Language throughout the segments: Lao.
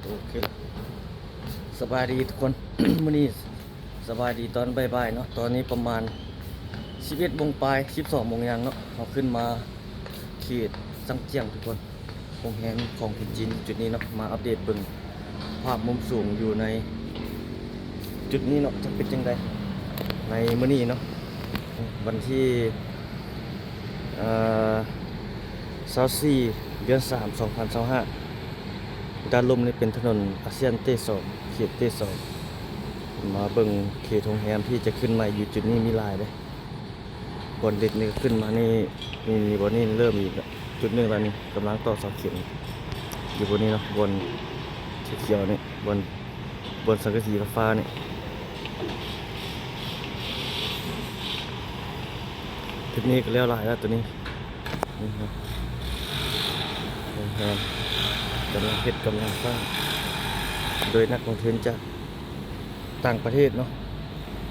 ໂອເຄ ສະບາຍດີທຸກຄົນ ມື້ນີ້ສະບາຍດີຕອນບ່າຍໆເນາະ ຕອນນີ້ປະມານສິບເອັດໂມງປາຍ ສິບສອງໂມງຢ່າງເນາະ ເຮົາຂຶ້ນມາເຂດຊາງຈຽງທຸກຄົນ ໂຮງແຮມຂອງຄົນຈີນຢູ່ຈຸດນີ້ເນາະ ມາອັບເດດເບິ່ງພາບມຸມສູງຢູ່ໃນຈຸດນີ້ເນາະ ຈະເປັນຈັ່ງໃດໃນມື້ນີ້ເນາະ ວັນທີ ເອີ ຊາວສີ່ ເດືອນສາມ ສອງພັນຊາວຫ້າ ດ້ານລຸ່ມນີ້ເປັນຖະໜົນອາຊຽນເຕສອງ ເຂດເຕສອງ ມາເບິ່ງເຂດໂຮງແຮມທີ່ຈະຂຶ້ນໃໝ່ຢູ່ຈຸດນີ້ມີຫຼາຍເດ້ ບ່ອນເດັດນີ້ກໍຂຶ້ນມານີ້ ນີ້ ນີ້ບ່ອນນີ້ເລີ່ມອີກລະ ຈຸດໜຶ່ງລະນີ້ ກຳລັງຕໍ່ເສົາເຂັມ ຢູ່ບ່ອນນີ້ເນາະ ບ່ອນຂຽວໆນີ້ ບ່ອນ ບ່ອນສັງກະສີຟ້າໆນີ້ ຈຸດນີ້ກໍແລ້ວຫຼາຍແລ້ວໂຕນີ້ ນີ້ເນາະ ໂຮງແຮມກຳລັງເຮັດ ກຳລັງສ້າງ ໂດຍນັກລົງທຶນຈາກຕ່າງປະເທດເນາະ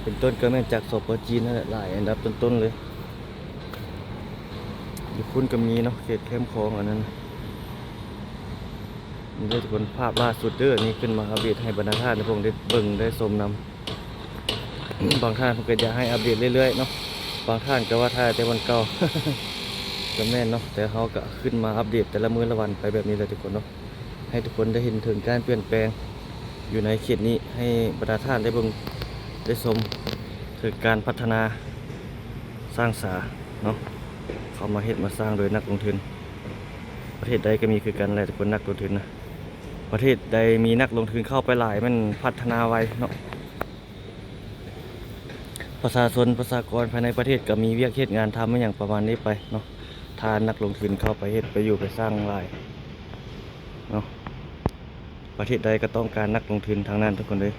ເປັນຕົ້ນກໍແມ່ນຈາກ ສປ ຈີນ ນັ້ນແຫຼະ ຫຼາຍອັນດັບຕົ້ນໆເລີຍ ຢູ່ພຸ້ນກໍມີເນາະ ເຂດແຄມຂອງອັນນັ້ນ ນີ້ເດີທຸກຄົນ ພາບລ່າສຸດເດີ ນີ້ຂຶ້ນມາອັບເດດໃຫ້ບັນດາທ່ານຜູ້ຊົມໄດ້ເບິ່ງໄດ້ຊົມນຳ ບາງທ່ານເພິ່ນກໍຢາກໃຫ້ອັບເດດເລື້ອຍໆເນາະ ບາງທ່ານກໍວ່າຖ່າຍແຕ່ບ່ອນເກົ່າ ກໍແມ່ນເນາະ ແຕ່ເຮົາກໍຂຶ້ນມາອັບເດດແຕ່ລະມື້ລະວັນໄປແບບນີ້ແຫຼະທຸກຄົນເນາະ ໃຫ້ທຸກຄົນໄດ້ເຫັນເຖິງການປ່ຽນແປງຢູ່ໃນເຂດນີ້ ໃຫ້ບັນດາທ່ານໄດ້ເບິ່ງໄດ້ຊົມເຖິງການພັດທະນາສ້າງສາເນາະ ເຂົ້າມາເຮັດມາສ້າງໂດຍນັກລົງທຶນ ປະເທດໃດກໍມີຄືກັນແຫຼະທຸກຄົນ ນັກລົງທຶນນະ ປະເທດໃດມີນັກລົງທຶນເຂົ້າໄປຫຼາຍ ແມ່ນພັດທະນາໄວເນາະ ປະຊາຊົນ ປະຊາກອນພາຍໃນປະເທດກໍມີວຽກເຮັດງານທຳ ອີ່ຫຍັງປະມານນີ້ໄປເນາະ ຖ້ານັກລົງທຶນເຂົ້າໄປເຮັດໄປຢູ່ໄປສ້າງຫຼາຍເນາະ ປະເທດໃດກໍຕ້ອງການນັກລົງທຶນທັງນັ້ນທຸກຄົນເອີຍ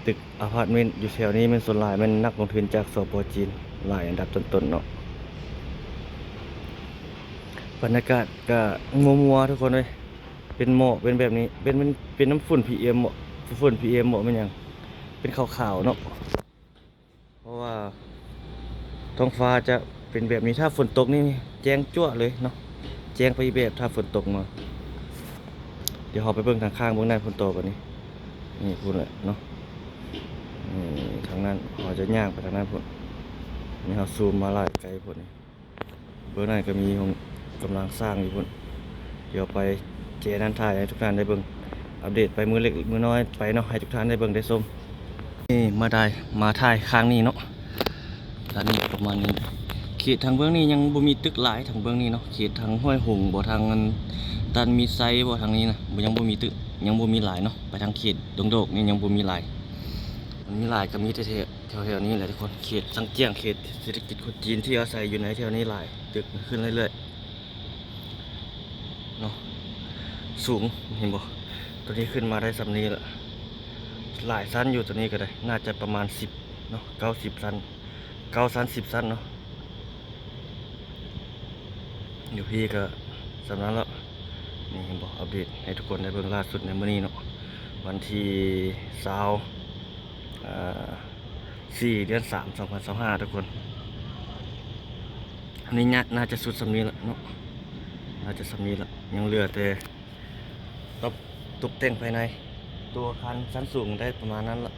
ຕຶກອາພາດເມັນຢູ່ແຖວນີ້ແມ່ນສ່ວນຫຼາຍແມ່ນນັກລົງທຶນຈາກ ສປ ຈີນ ຫຼາຍອັນດັບຕົ້ນໆເນາະ ບັນຍາກາດກໍມົວໆທຸກຄົນເອີຍ ເປັນໝອກເປັນແບບນີ້ ເປັນ ເປັນ ເປັນນຳຝຸ່ນ ພີເອັມ ບໍ ຝຸ່ນ ພີເອັມ ບໍ ແມ່ນຫຍັງ ເປັນຂາວໆເນາະ ເພາະວ່າທ້ອງຟ້າຈະເປັນແບບນີ້ ຖ້າຝົນຕົກນີ້ແຈ້ງຈ້ວະເລີຍເນາະ ແຈ້ງໄປອີກແບບ ຖ້າຝົນຕົກມາ ດຽວເຮົາໄປເບິ່ງທາງຂ້າງເບິ່ງໃນພຸ້ນຕໍ່ບັດນີ້ ນີ້ພຸ້ນແຫຼະເນາະ ນີ້ທາງນັ້ນ ເຮົາຈະຍ່າງໄປທາງນັ້ນພຸ້ນ ນີ້ເຮົາຊູມມາຫຼາຍໄກພຸ້ນນີ້ ເບື້ອງນັ້ນກໍມີໂຮງ ກຳລັງສ້າງຢູ່ພຸ້ນ ດຽວໄປເຈນັ້ນ ຖ່າຍໃຫ້ທຸກທ່ານໄດ້ເບິ່ງ ອັບເດດໄປມື້ເລັກມື້ນ້ອຍໄປເນາະ ໃຫ້ທຸກທ່ານໄດ້ເບິ່ງໄດ້ຊົມ ນີ້ມາໄດ້ ມາຖ່າຍຂ້າງນີ້ເນາະ ດ້ານນີ້ປະມານນີ້ ເຂດທາງເບື້ອງນີ້ຍັງບໍ່ມີຕຶກຫຼາຍ ທາງເບື້ອງນີ້ເນາະ ເຂດທາງຫ້ວຍຫົງບໍ ທາງອັນຕັນມີໄຊບໍ ທາງນີ້ນະ ຍັງບໍ່ມີຕຶກ ຍັງບໍ່ມີຫຼາຍເນາະ ໄປທາງເຂດດົງໂດກນີ້ຍັງບໍ່ມີຫຼາຍ ມັນມີຫຼາຍກໍມີແຕ່ແຖວ ແຖວໆນີ້ແຫຼະທຸກຄົນ ເຂດຊາງຈຽງ ເຂດເສດຖະກິດຄົນຈີນທີ່ອາໄສຢູ່ໃນແຖວນີ້ຫຼາຍ ຕຶກຂຶ້ນເລື້ອຍໆເນາະ ສູງ ເຫັນບໍ່ ໂຕນີ້ຂຶ້ນມາໄດ້ສ່ຳນີ້ລະ ຫຼາຍຊັ້ນຢູ່ ໂຕນີ້ກໍໄດ້ ໜ້າຈະປະມານສິບເນາະ ເກົ້າສິບຊັ້ນ ເກົ້າຊັ້ນ ສິບຊັ້ນເນາະ ຢູ່ພີ້ກໍສ່ຳນັ້ນລະ ນີ້ເຫັນບໍ່ ອັບເດດໃຫ້ທຸກຄົນໄດ້ເບິ່ງລ່າສຸດໃນມື້ນີ້ເນາະ ວັນທີຊາວ ເອີ ສີ່ ເດືອນສາມ ສອງພັນຊາວຫ້າ ທຸກຄົນ ອັນນີ້ໜ້າ ໜ້າຈະສຸດສ່ຳນີ້ລະເນາະ ໜ້າຈະສ່ຳນີ້ລະ ຍັງເຫຼືອແຕ່ ຕົບ ຕົບແຕ່ງພາຍໃນ ຕົວອາຄານຊັ້ນສູງໄດ້ປະມານນັ້ນລະ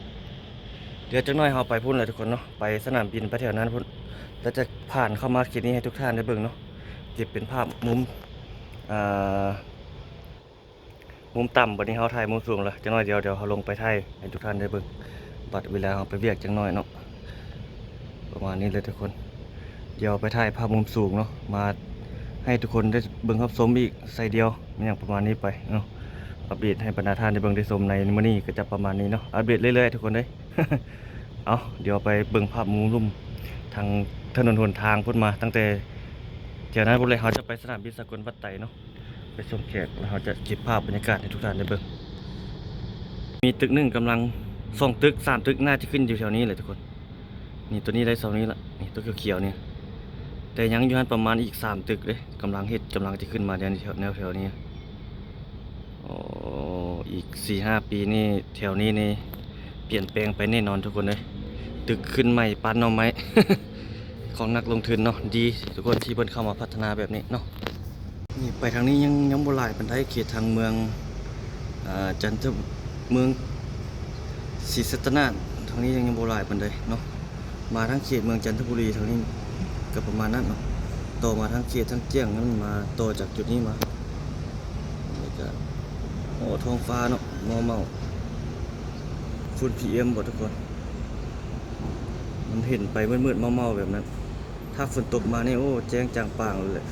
ດຽວຈັກໜ້ອຍເຮົາໄປພຸ້ນແຫຼະທຸກຄົນເນາະ ໄປສະໜາມບິນໄປແຖວນັ້ນພຸ້ນ ແລ້ວຈະຜ່ານເຂົ້າມາເຂດນີ້ໃຫ້ທຸກທ່ານໄດ້ເບິ່ງເນາະ ເກັບເປັນພາບມຸມ ເອີ ມຸມຕ່ຳ ບັດນີ້ເຮົາຖ່າຍມຸມສູງລະ ຈັກໜ້ອຍດຽວ ດຽວເຮົາລົງໄປຖ່າຍໃຫ້ທຸກທ່ານໄດ້ເບິ່ງ ບັດເວລາເຮົາໄປວຽກຈັກໜ້ອຍເນາະ ປະມານນີ້ເລີຍທຸກຄົນ ດຽວໄປຖ່າຍພາບມຸມສູງເນາະ ມາໃຫ້ທຸກຄົນໄດ້ເບິ່ງຮັບຊົມອີກໃສ່ດຽວ ແມ່ນຫຍັງປະມານນີ້ໄປເນາະ ອັບເດດໃຫ້ບັນດາທ່ານໄດ້ເບິ່ງໄດ້ຊົມໃນມື້ນີ້ກໍຈະປະມານນີ້ເນາະ ອັບເດດເລື້ອຍໆທຸກຄົນເດີ ເອົາ ດຽວໄປເບິ່ງພາບມຸມລຸ່ມ ທາງຖະໜົນຫົນທາງພຸ້ນມາ ຕັ້ງແຕ່ແຖວນັ້ນພຸ້ນເລີຍ ເຮົາຈະໄປສະໜາມບິນສາກົນວັດໄຕເນາະ ໄປສົ່ງແຂກ ແລ້ວເຮົາຈະເກັບພາບບັນຍາກາດໃຫ້ທຸກທ່ານໄດ້ເບິ່ງ ມີຕຶກໜຶ່ງກຳລັງ ສອງຕຶກ ສາມຕຶກ ໜ້າຈະຂຶ້ນຢູ່ແຖວນີ້ແຫຼະທຸກຄົນ ນີ້ ໂຕນີ້ໄດ້ສ່ຳນີ້ລະ ນີ້ ໂຕຂຽວໆນີ້ ແຕ່ຍັງຢູ່ຫັ້ນປະມານອີກສາມຕຶກເດ້ ກຳລັງເຮັດ ກຳລັງຈະຂຶ້ນມາແນວ ແນວແຖວນີ້ ໂອ້ ອີກສີ່ຫ້າປີນີ້ ແຖວນີ້ນີ້ປ່ຽນແປງໄປແນ່ນອນທຸກຄົນເອີຍ ຕຶກຂຶ້ນໃໝ່ ປານໜໍ່ໄມ້ ຂອງນັກລົງທຶນເນາະ ດີທຸກຄົນທີ່ເພິ່ນເຂົ້າມາພັດທະນາແບບນີ້ເນາະ ນີ້ໄປທາງນີ້ຍັງ ຍັງບໍ່ຫຼາຍປານໃດ ເຂດທາງເມືອງ ເອີ ຈັນທະ ເມືອງ ສີສັດຕະນາກ ທາງນີ້ຍັງ ຍັງບໍ່ຫຼາຍປານໃດເນາະ. ມາທາງເຂດເມືອງຈັນທະບູລີທາງນີ້ກໍປະມານນັ້ນເນາະ. ຕໍ່ມາທາງເຂດທາງຈຽງນັ້ນ ມາຕໍ່ຈາກຈຸດນີ້ມາ ແລ້ວກໍ ໂອ້ ທ້ອງຟ້າເນາະ ເໝົາໆ ຝຸ່ນ ພີເອັມ ບໍ່ທຸກຄົນ? ມັນເຫັນໄປມືດໆ ເໝົາໆ ແບບນັ້ນ. ຖ້າຝົນຕົກມານີ້ ໂອ້ ແຈ້ງຈາງປາງເລີຍແຫຼະ.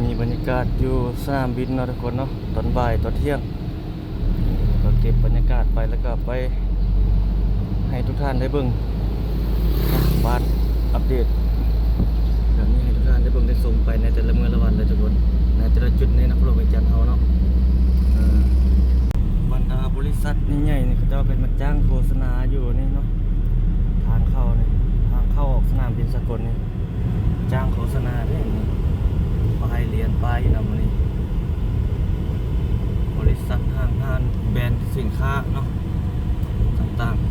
ນີ້ບັນຍາກາດຢູ່ສະໜາມບິນເນາະທຸກຄົນເນາະ ຕອນບ່າຍຕອນທ່ຽງ ກໍເກັບບັນຍາກາດໄປ ແລ້ວກໍໄປໃຫ້ທຸກທ່ານໄດ້ເບິ່ງ ບາດອັບເດດແບບນີ້ໃຫ້ທຸກທ່ານໄດ້ເບິ່ງໄດ້ຊົມໄປໃນແຕ່ລະມື້ລະວັນເລີຍທຸກຄົນ ໃນແຕ່ລະຈຸດໃນນະຄອນຫຼວງວຽງຈັນເຮົາເນາະ. ເອີ ບັນດາບໍລິສັດໃຫຍ່ໆນີ້ ເຂົາເຈົ້າເປັນມາຈ້າງໂຄສະນາຢູ່ນີ້ເນາະ ທາງເຂົ້ານີ້ ທາງເຂົ້າອອກສະໜາມບິນສາກົນນີ້ ຈ້າງໂຄສະນາເດ້ນີ້ ປ້າຍລຽນປ້າຍຢູ່ນຳນີ້ ບໍລິສັດ ຫ້າງຮ້ານ ແບຣນສິນຄ້າເນາະ ຕ່າງໆ.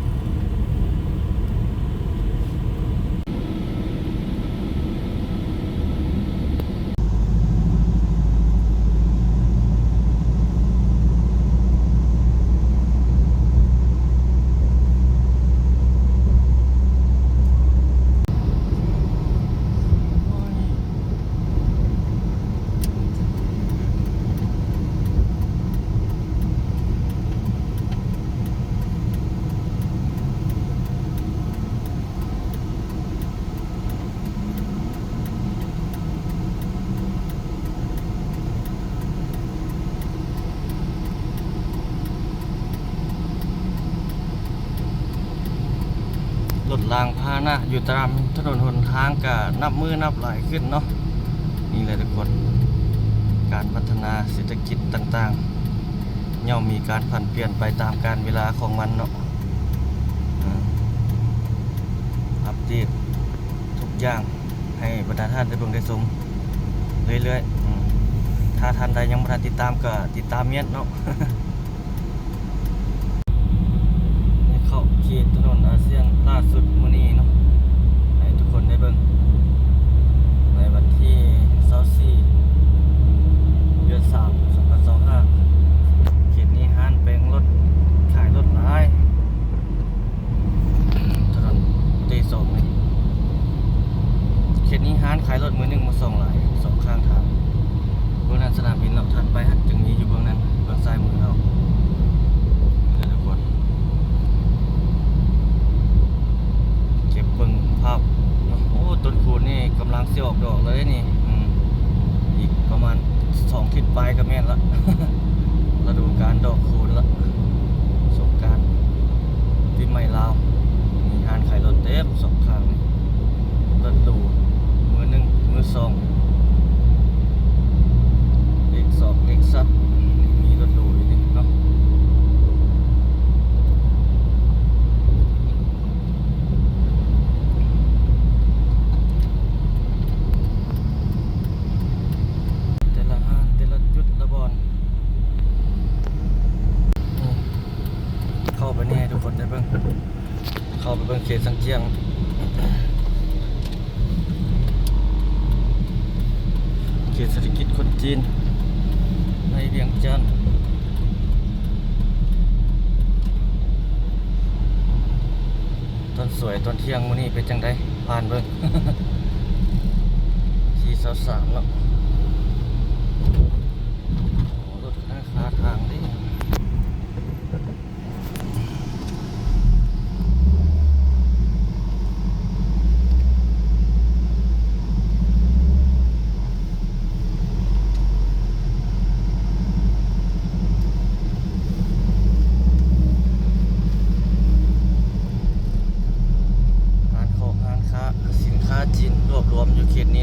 ລົດລາງພາຫະນະຢູ່ຕາມຖະໜົນຫົນທາງກະນັບມື້ນັບຫຼາຍຂຶ້ນເນາະ. ນີ້ແຫຼະທຸກຄົນ ການພັດທະນາເສດຖະກິດຕ່າງໆ ຍ່ອມມີການຜັນປ່ຽນໄປຕາມການເວລາຂອງມັນເນາະ. ເອີ ອັບເດດທຸກຢ່າງໃຫ້ບັນດາທ່ານໄດ້ເບິ່ງໄດ້ຊົມເລື້ອຍໆ. ເອີ ຖ້າທ່ານໃດຍັງບໍ່ທັນຕິດຕາມກໍຕິດຕາມແມ່ນເນາະ. ໃນຂອບເຂດຖະໜົນອາຊຽນລ່າສຸດມື້ນີ້ເນາະ ໃຫ້ທຸກຄົນໄດ້ເບິ່ງ ໃນວັນທີຊາວສີ່ ເດືອນສາມ ສອງພັນຊາວຫ້າ ເຂດນີ້ຮ້ານແປງລົດ ຂາຍລົດຫຼາຍ ຖະໜົນເຕສອງນີ້ ເຂດນີ້ຮ້ານຂາຍລົດມືໜຶ່ງມາສອງຫຼາຍ ສອງຂ້າງທາງ. ເບື້ອງໜ້າສະໜາມບິນເນາະ ຖັດໄປຫັ້ນຈຶ່ງມີຢູ່ເບື້ອງນັ້ນ ເບື້ອງຊ້າຍມືເຮົາເດີທຸກຄົນ. ເກັບເບິ່ງພາບເນາະ ໂອ້ ຕົ້ນຄູນນີ້ກຳລັງຊິອອກດອກແລ້ວເດ້ນີ້. ອືມ ອີກປະມານສອງທິດປາຍກໍແມ່ນລະ ລະດູການດອກຄູນລະ ສົງການ ປີໃໝ່ລາວ. ມີຮ້ານຂາຍລົດເຕັມສອງຂ້າງນີ້ ລົດຫຼູມືໜຶ່ງມືສອງ ເລັກຊອສ ເລັກຊັສ ມີລົດຫຼູຢູ່ນີ້ເນາະ. ແຕ່ລະຮ້ານ ແຕ່ລະຈຸດລະບ່ອນ ເຂົ້າໄປນີ້ໃຫ້ທຸກຄົນໄດ້ເບິ່ງ ເຂົ້າໄປເບິ່ງເຂດຊຽງຈຽງ ເຂດເສດຖະກິດຄົນຈີນໃນວຽງຈັນ. ຕອນສວຍຕອນທ່ຽງມື້ນີ້ເປັນຈັ່ງໃດ? ຜ່ານເບິ່ງ ສີ່ຊາວສາມເນາະ. ໂອ້ ລົດຄາຄາທາງເດ້. ຮ້ານຂອງ ຮ້ານຄ້າ ສິນຄ້າຈີນລວບລວມຢູ່ເຂດນີ້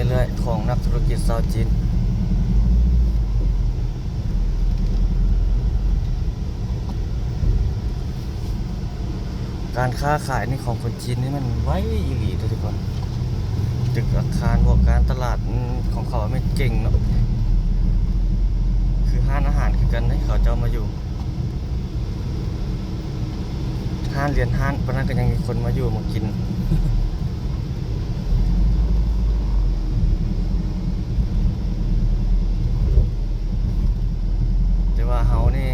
ເລື້ອຍໆຂອງນັກທຸລະກິດຊາວຈີນ. ການຄ້າຂາຍນີ້ຂອງຄົນຈີນນີ້ມັນໄວອີ່ຫຼີເດ້ທຸກຄົນ. ຕຶກອາຄານ ພວກການຕະຫຼາດ ອືມ ຂອງເຂົາແມ່ນເກັ່ງເນາະ. ຄືຮ້ານອາຫານຄືກັນເດ້ ເຂົາເຈົ້າມາຢູ່ ຮ້ານລຽນຮ້ານປານນັ້ນກໍຍັງມີຄົນມາຢູ່ມາກິນ. ແຕ່ວ່າເຮົານີ້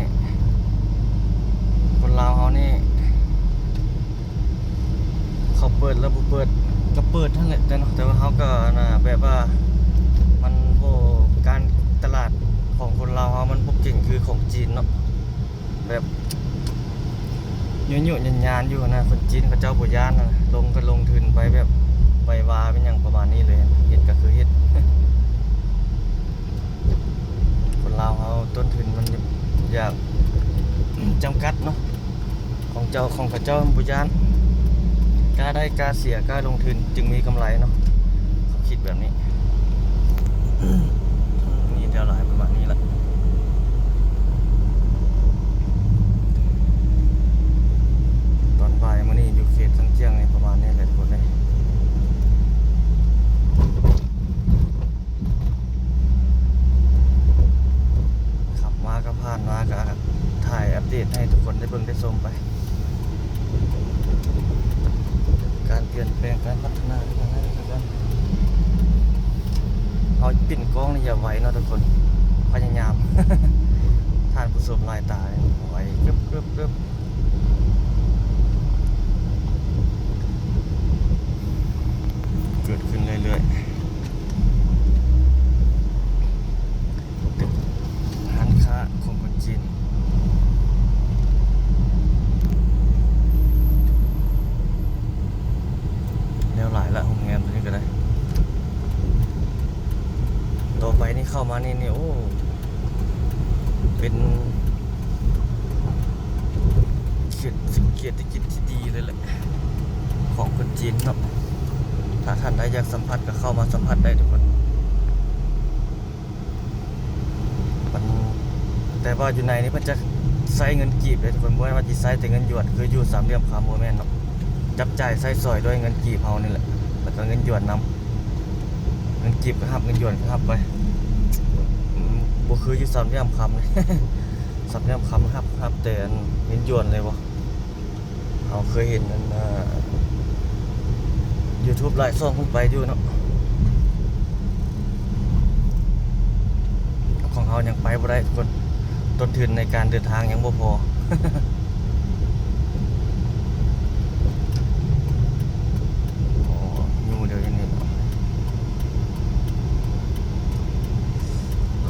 ຄົນລາວເຮົານີ້ ເຂົາເປີດແລ້ວບໍ່ເປີດ ກໍເປີດຫັ້ນແຫຼະ ແຕ່ເນາະ ແຕ່ວ່າເຮົາກໍ ອັນນ່າ ແບບວ່າມັນບໍ່ ການຕະຫຼາດຂອງຄົນລາວເຮົາມັນບໍ່ເກັ່ງຄືຂອງຈີນເນາະ. ແບບຍຸໆຍານໆຢູ່ຫັ້ນນະ ຄົນຈີນເຂົາເຈົ້າບໍ່ຢ້ານນະ ລົງກໍລົງທຶນໄປ ແບບໄປວ່າເປັນຫຍັງປະມານນີ້ເລີຍ ເຮັດກໍຄືເຮັດ. ຄົນລາວເຮົາຕົ້ນທຶນມັນຢາກຈຳກັດເນາະ ຂອງເຈົ້າ ຂອງເຂົາເຈົ້າບໍ່ຢ້ານ ກ້າໄດ້ກ້າເສຍ ກ້າລົງທຶນຈຶ່ງມີກຳໄລເນາະ ເຂົາຄິດແບບນີ້. ມີແຖວຫຼາຍປະມານນີ້ລະ ຕອນບ່າຍມື້ນີ້ຢູ່ເຂດຊຽງຂຽງນີ້ປະມານນີ້ແຫຼະທຸກຄົນເອີຍ. ຂັບມາກໍຜ່ານມາກໍຖ່າຍອັບເດດໃຫ້ທຸກຄົນໄດ້ເບິ່ງໄດ້ຊົມໄປ ການປ່ຽນແປງ ການພັດທະນາ ເຮົາປິ່ນກ້ອງນີ້ຢ່າໄວເນາະທຸກຄົນ ພະຍາຍາມ. ທ່ານຜູ້ຊົມລາຍຕາ ໄວ ເກີບໆໆ ເກີດຂຶ້ນເລື້ອຍໆ. ຕຶກຮ້ານຄ້າຂອງຄົນຈີນ ແນວຫຼາຍລະ ໂຮງແຮມຕົວນີ້ກໍໄດ້. ຕໍ່ໄປນີ້ເຂົ້າມານີ້ ນີ້ ໂອ້ ເປັນເຂດ ເຂດເສດຖະກິດທີ່ດີເລີຍແຫຼະ ຂອງຄົນຈີນເນາະ. ຖ້າທ່ານໃດຢາກສຳຜັດກໍເຂົ້າມາສຳຜັດໄດ້ທຸກຄົນ. ມັນ ແຕ່ວ່າຢູ່ໃນນີ້ເພິ່ນຈະໃຊ້ເງິນກີບເດ້ທຸກຄົນ ບໍ່ແມ່ນວ່າຊິໃຊ້ແຕ່ເງິນຢວນ ຄືຢູ່ສາມຫຼ່ຽມຄຳ ບໍ່ແມ່ນເນາະ. ຈັບຈ່າຍໃຊ້ສອຍດ້ວຍເງິນກີບເຮົານີ້ແຫຼະ ແລ້ວກໍເງິນຢວນນຳ. ເງິນກີບກໍຮັບ ເງິນຢວນກໍຮັບໄປ. ອືມ ບໍ່ຄືຢູ່ສາມຫຼ່ຽມຄຳ. ສາມຫຼ່ຽມຄຳຮັບ ຮັບແຕ່ອັນເງິນຢວນເລີຍບໍ? ເຮົາເຄີຍເຫັນອັນ ເອີ ຢູທູບຫຼາຍຊ່ອງເພິ່ນໄປຢູ່ເນາະ. ຂອງເຮົາຍັງໄປບໍ່ໄດ້ທຸກຄົນ ຕົ້ນທຶນໃນການເດີນທາງຍັງບໍ່ພໍ. ໂອ້ ຢູ່ດຽວນີ້ເນາ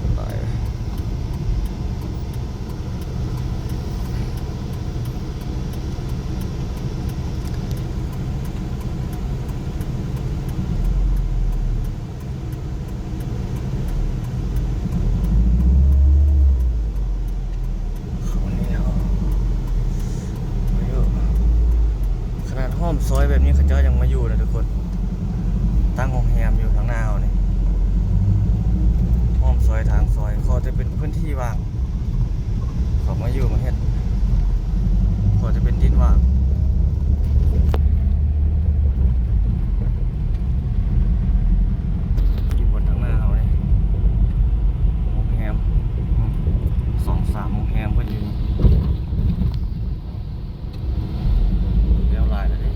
ະ ຫຼາຍ. ເຂົ້າມານີ້ແລ້ວ ຂະໜາດອ້ອມຊອຍແບບນີ້ ເຂົາເຈົ້າຍັງມາຢູ່ນະທຸກຄົນ. ຕັ້ງໂຮງແຮມຢູ່ທາງໜ້າເຮົານີ້ ອ້ອມຊອຍ ທາງຊອຍ ຂໍແຕ່ເປັນພື້ນທີ່ວ່າງ ເຂົາມາຢູ່ມາເຮັດ ຂໍແຕ່ເປັນດິນວ່າງ. ຢູ່ບົນທາງໜ້າເຮົານີ້ ໂຮງແຮມ ອືມ ສອງສາມໂຮງແຮມເພິ່ນຢູ່ນີ້. ແລ້ວຫຼາຍແລ້ວເດ້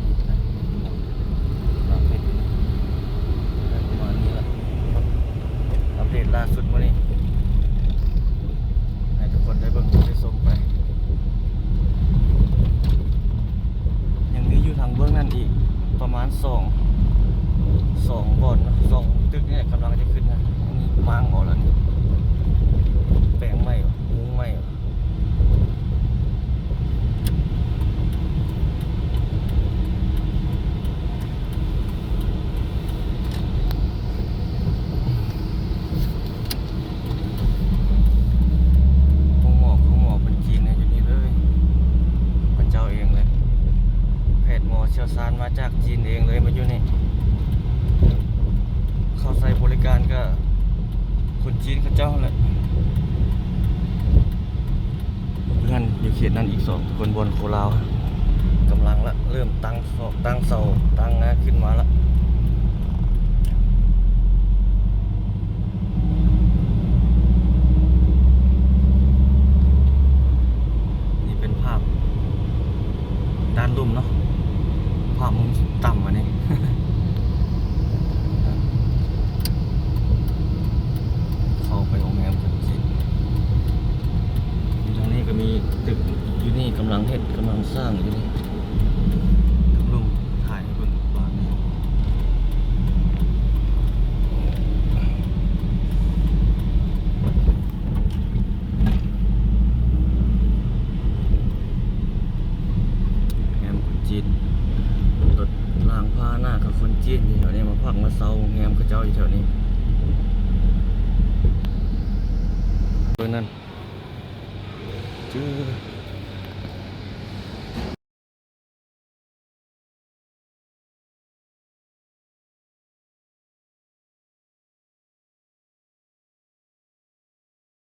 ອັບເດດຢູ່ນີ້ ອັບເດດປະມານນີ້ລະ ອັບເດດລ່າສຸດມື້ນີ້ ໃຫ້ທຸກຄົນໄດ້ເບິ່ງໄດ້ຊົມໄປ. ຍັງມີຢູ່ທາງເບື້ອງນັ້ນອີກປະມານສອງ ສອງບ່ອນເນາະ ສອງຕຶກນີ້ແຫຼະ ກຳລັງຈະຂຶ້ນນະ. ອັນນີ້ມ້າງອອກແລ້ວນີ້ ແປງໃໝ່ ມຸງໃໝ່. ໂຮງໝໍ ໂຮງໝໍຄົນຈີນເນາະ ຢູ່ນີ້ເລີຍ ເຂົາເຈົ້າເອງເລີຍ ແພດໝໍຊ່ຽວຊານມາຈາກຈີນເອງເລີຍ ມາຢູ່ນີ້. ເຂົາໃສ່ ການກໍຄົນຈີນເຂົາເຈົ້າແຫຼະ. ເພື່ອນຢູ່ເຂດນັ້ນອີກສອງຄົນ ບ່ອນຄົນລາວ ກຳລັງລະ ເລີ່ມຕັ້ງ ເສາ ຕັ້ງເສົາ ຕັ້ງງາຂຶ້ນມາລະ. ນີ້ເປັນພາບດ້ານລຸ່ມເນາະ ພາບມຸມຕ່ຳອັນນີ້. ເຂົ້າໄປໂຮງແຮມຄົນຈີນ. ຢູ່ທາງນີ້ກໍມີຕຶກ ຢູ່ນີ້ກຳລັງເຮັດ ກຳລັງສ້າງຢູ່ນີ້. ລົງຖ່າຍໃຫ້ເບິ່ງບາດນີ້. ໂຮງແຮມຄົນຈີນ ລົດລາງພາຫະນະກັບຄົນຈີນຢູ່ແຖວນີ້ ມາພັກມາເຊົາໂຮງແຮມເຂົາເຈົ້າຢູ່ແຖວນີ້.